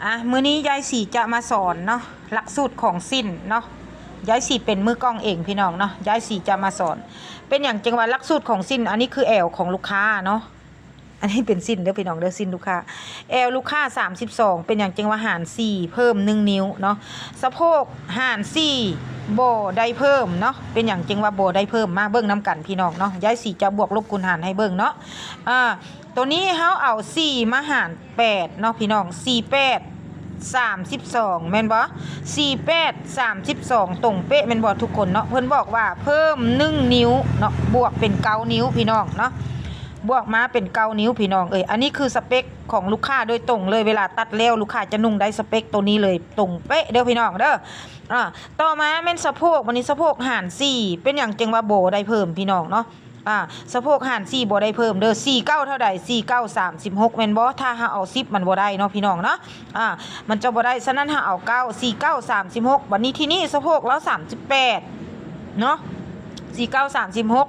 ອ່ະ ມື້ນີ້ຍາຍສີຈະມາສອນເນາະ ຫຼັກສູດຂອງສິ້ນເນາະ. ຍາຍສີເປັນມືກ້ອງເອງພີ່ນ້ອງເນາະ. ຍາຍສີຈະມາສອນ ເປັນຫຍັງຈຶ່ງວ່າຫຼັກສູດຂອງສິ້ນ. ອັນນີ້ຄືແອວຂອງລູກຄ້າເນາະ. ອັນນີ້ເປັນສິ້ນເດີພີ່ນ້ອງເດີ ສິ້ນລູກຄ້າ. ແອວລູກຄ້າສາມສິບສອງ ເປັນຫຍັງຈຶ່ງວ່າຫານສີ່ເພີ່ມໜຶ່ງນິ້ວເນາະ. ສະໂພກຫານສີ່ບໍ່ໄດ້ເພີ່ມເນາະ. ເປັນຫຍັງຈຶ່ງວ່າບໍ່ໄດ້ເພີ່ມ ມາເບິ່ງນຳກັນພີ່ນ້ອງເນາະ. ຍາຍສີຈະບວກລົບຄູນຫານໃຫ້ເບິ່ງເນາະ. ອ່າ ໂຕນີ້ເຮົາເອົາສີ່ມາຫານແປດເນາະພີ່ນ້ອງ. ສີ່ແປດສາມສິບສອງ ແມ່ນບໍ່? ສີ່ແປດສາມສິບສອງ ຕົງເປະແມ່ນບໍ່ທຸກຄົນເນາະ. ເພິ່ນບອກວ່າເພີ່ມໜຶ່ງນິ້ວເນາະ ບວກເປັນເກົ້ານິ້ວພີ່ນ້ອງເນາະ. ບວກມາເປັນເກົ້ານິ້ວພີ່ນ້ອງເອີຍ. ອັນນີ້ຄືສະເປັກຂອງລູກຄ້າໂດຍຕົງເລີຍ. ເວລາຕັດແລ້ວລູກຄ້າຈະນຸ່ງໄດ້ສະເປັກໂຕນີ້ເລີຍ ຕົງເປະເດີພີ່ນ້ອງເດີ. ອ່າ ຕໍ່ມາແມ່ນສະໂພກ. ບັດນີ້ສະໂພກຫານສີ່ ເປັນຫຍັງຈຶ່ງວ່າບໍ່ໄດ້ເພີ່ມພີ່ນ້ອງເນາະ. ອ່າ ສະໂພກຫານສີ່ບໍ່ໄດ້ເພີ່ມເດີ. ສີ່ເກົ້າເທົ່າໃດ? ສີ່ເກົ້າສາມສິບຫົກ ແມ່ນບໍ່? ຖ້າເຮົາເອົາສິບມັນບໍ່ໄດ້ເນາະພີ່ນ້ອງເນາະ. ອ່າ ມັນຈະບໍ່ໄດ້. ສະນັ້ນເຮົາເອົາເກົ້າ ສີ່ເກົ້າສາມສິບຫົກ. ບັດນີ້ທີນີ້ສະໂພກລາວສາມສິບແປດເນາະ. ສີ່ເກົ້າສາມສິບຫົກ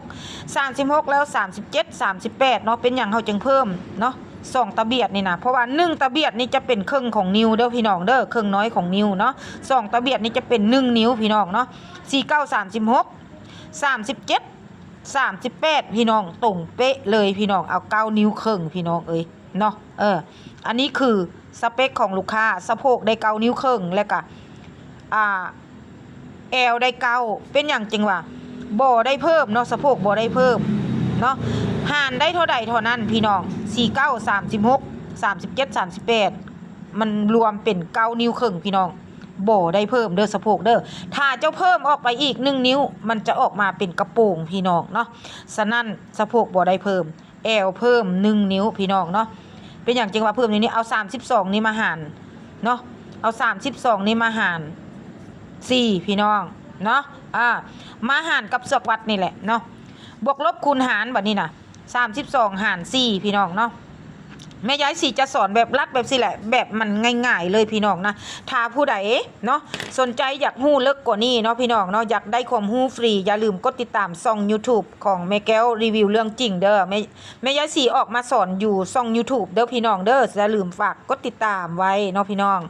ສາມສິບຫົກແລ້ວສາມສິບເຈັດ ສາມສິບແປດເນາະ. ເປັນຫຍັງເຮົາຈຶ່ງເພີ່ມເນາະ ສອງຕະບຽດນີ້ນະ? ເພາະວ່າໜຶ່ງຕະບຽດນີ້ຈະເປັນເຄິ່ງຂອງນິ້ວເດີພີ່ນ້ອງເດີ ເຄິ່ງນ້ອຍຂອງນິ້ວເນາະ. ສອງຕະບຽດນີ້ຈະເປັນໜຶ່ງນິ້ວພີ່ນ້ອງເນາະ. ສີ່ເກົ້າສາມສິບຫົກ ສາມສິບເຈັດ ສາມສິບແປດ ພີ່ນ້ອງ ຕົງເປະເລີຍພີ່ນ້ອງ. ເອົາເກົ້ານິ້ວເຄິ່ງພີ່ນ້ອງເອີຍເນາະ. ເອີ ອັນນີ້ຄືສະເປັກຂອງລູກຄ້າ ສະໂພກໄດ້ເກົ້ານິ້ວເຄິ່ງ ແລ້ວກະ ອ່າ ແອວໄດ້ເກົ້າ. ເປັນຫຍັງຈຶ່ງວ່າບໍ່ໄດ້ເພີ່ມເນາະ ສະໂພກບໍ່ໄດ້ເພີ່ມເນາະ. ຫານໄດ້ເທົ່າໃດເທົ່ານັ້ນພີ່ນ້ອງ. ສີ່ເກົ້າສາມສິບຫົກ ສາມສິບເຈັດ ສາມສິບແປດ ມັນລວມເປັນເກົ້ານິ້ວເຄິ່ງພີ່ນ້ອງ. ບໍ່ໄດ້ເພີ່ມເດີສະໂພກເດີ. ຖ້າເຈົ້າເພີ່ມອອກໄປອີກໜຶ່ງນິ້ວ ມັນຈະອອກມາເປັນກະໂປງພີ່ນ້ອງເນາະ. ສະນັ້ນສະໂພກບໍ່ໄດ້ເພີ່ມ ແອວເພີ່ມໜຶ່ງນິ້ວພີ່ນ້ອງເນາະ. ເປັນຫຍັງຈຶ່ງວ່າເພີ່ມໜຶ່ງນິ້ວ? ເອົາສາມສິບສອງນີ້ມາຫານເນາະ ເອົາສາມສິບສອງນີ້ມາຫານສີ່ພີ່ນ້ອງເນາະ. ອ່າ ມາຫານກັບສະກວັດນີ້ແຫຼະເນາະ ບວກລົບຄູນຫານ. ບັດນີ້ນະ ສາມສິບສອງຫານສີ່ພີ່ນ້ອງເນາະ. ແມ່ຍາຍສີຈະສອນແບບລັດແບບຊີ້ແຫຼະ ແບບມັນງ່າຍໆເລີຍພີ່ນ້ອງນະ. ຖ້າຜູ້ໃດເນາະ ສົນໃຈຢາກຮູ້ເລິກກວ່ານີ້ເນາະພີ່ນ້ອງເນາະ ຢາກໄດ້ຄວາມຮູ້ຟຣີ ຢ່າລືມກົດຕິດຕາມຊ່ອງຢູທູບຂອງແມ່ແກ້ວຣີວິວເລື່ອງຈິງເດີ. ແມ່ ແມ່ຍາຍສີອອກມາສອນຢູ່ຊ່ອງຢູທູບເດີພີ່ນ້ອງເດີ. ຢ່າລືມຝາກກົດຕິດຕາມໄວ້ເນາະພີ່ນ້ອງ.